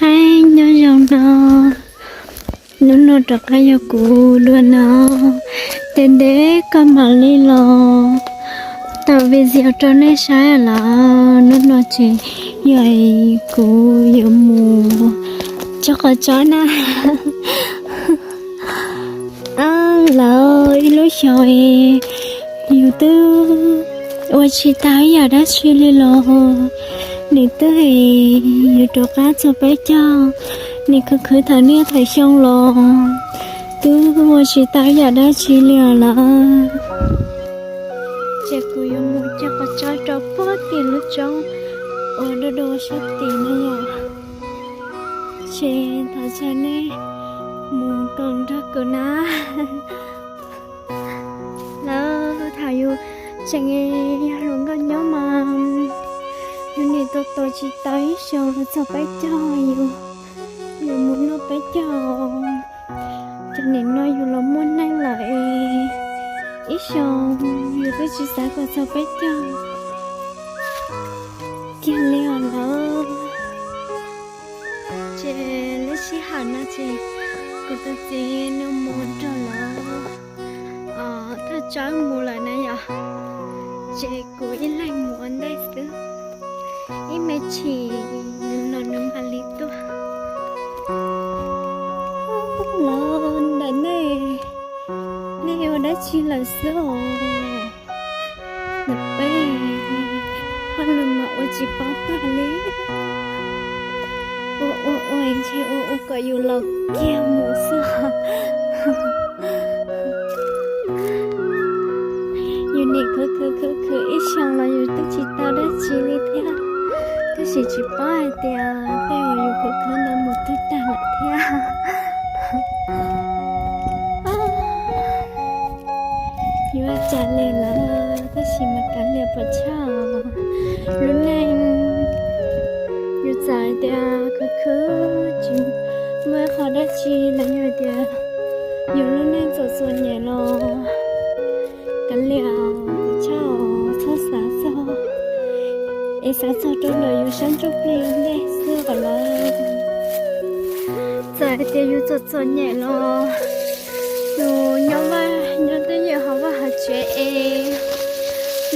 Aib, nyob zoo no, hnub no rov qab yog kuv dua no, ces ntev koj mam li los tau video rau nej saib lawm. Hnub no ces yog kuv yuav mus cog qos tsob na. Lawv ib lub xyoos yus twb ua tsis tau ib yam dab tsi li los nws twb yus rov qab txog peb caug, nws khwv khwv thaum niaj thaum xyoo los twb ua tsis tau ib yam dab tsi li os lawm. Ces kuv yuav mus cog qos tsob rau puag tim lub roob uas dua dua sab tid no yom. Ces thov caw nej mus koom nrog kuv na. Lawv thaum yus tseem yog hluas nkauj nyob mas yus nim tua tos tsis tau ib xyoos los txog peb caug yus yuav mus noj peb caug. Ces nim no yus los muaj neej lawm es ib xyoos yus twb tsis xav kom txog peb caug kiag li os lawm. Ces lub sij hawm no ces kuv tus txiv nws mus nrog lawv thaj tsawb mus lawm na yom. Ces kuv ib leeg mus ua ntej xwb, ib me chim no nws mam li tuaj. Lawv ntawm nej, nej ua dab tsi lawm xwb os? Ntawm peb hauj lwm mas ua tsis paub tag li. Ua ua ua ntshe ua ua kom yus laus kiag mus xwb. Yus nim khwv khwv khwv khwv ib xyoos los yus twb tsis tau dab tsi li thiab, tab sis tsis paub hais tias tej uas yus khwv khwv ntawd mus twg tag lawm thiab. Yuav ua cas li lawm, tab sis mas kav liam puas chawj. Lub neej yus txawm hais tias khwv khwv tsis muaj ib qho dab tsi los yog tias yus lub neej txom txom nyem los kav liam puas chawj, txhob xav txog, es xav txog rau ntawm yus sab ntsuj plig ua ntej xwb kom lawm. Txawm hais tias yus txom txom nyem los yus nyob vaj nyob twj ywm hauv vaj hauv tsev es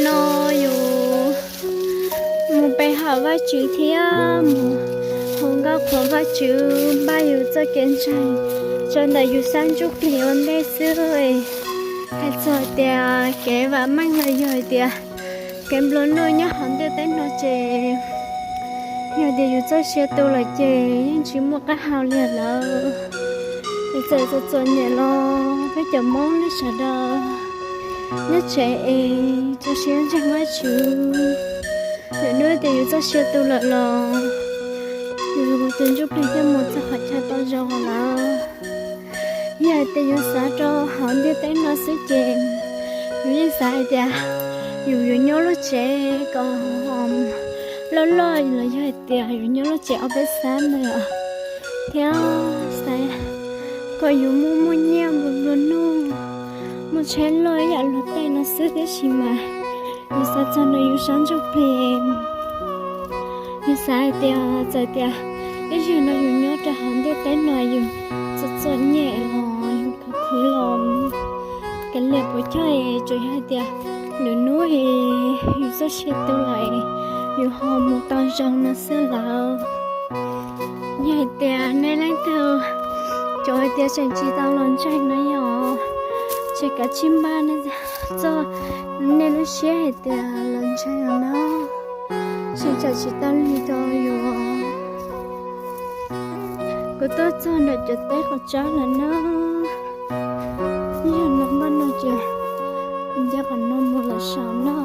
no yus mus pe hawm Vajtswv thiab mus hu nkauj qhuas Vajtswv npaj yus txoj kev ntseeg rau ntawm yus sab ntsuj plig ua ntej xwb. Hais txog tias kev vam meej los yog hais tias kev nplua nuj nyob hauv ntiaj teb no ces yog tias yus txoj sia tu lawm ces yeej tsis muaj qab hau li lawm. Es txawm txom txom nyem los peb cov Hmoob nej sawv daws nyob tsev es txaus siab ntseeg Vajtswv. Lwm hnub tias yus txoj sia tu lawm los yus tus ntsuj plig thiaj mus txog qhov chaw tau zoo lawm. Yog hais tias yus xav rau hauv ntiaj teb no xwb ces yus yeej xav hais tias yus yuav nyob lub tsev kom loj loj los yog hais tias yus nyob lub tsev ob peb xab ntawd thiab xav kom yus muaj muaj nyiaj nplua nplua nuj, muaj tsheb loj ib yam luag tej no xwb, tiam sis mas yus xav txog ntawm yus sab ntsuj plig, yus xav hais tias txawm tias ib zaug no yus nyob rau hauv ntiaj teb no yus txom txom nyem los yus khwv khwv los kav liam puas chawj, tsuas yog hais tias lwm hnub yus txoj sia tu lawm yus ho mus tau zoo no xwb lawm. Yog hais tias nej leej twg cov hais tias tseem tsis tau los ntseeg no yog, ces kav tsij npaj nej txoj, nej lub siab hais tias los ntseeg os na, tseem tsam tsis tau lig rau yus. Kuv tuaj txog ntawm cov teb qos tsob lawm na. Yog no npaj no ces nce qhov no mus lawm saum na.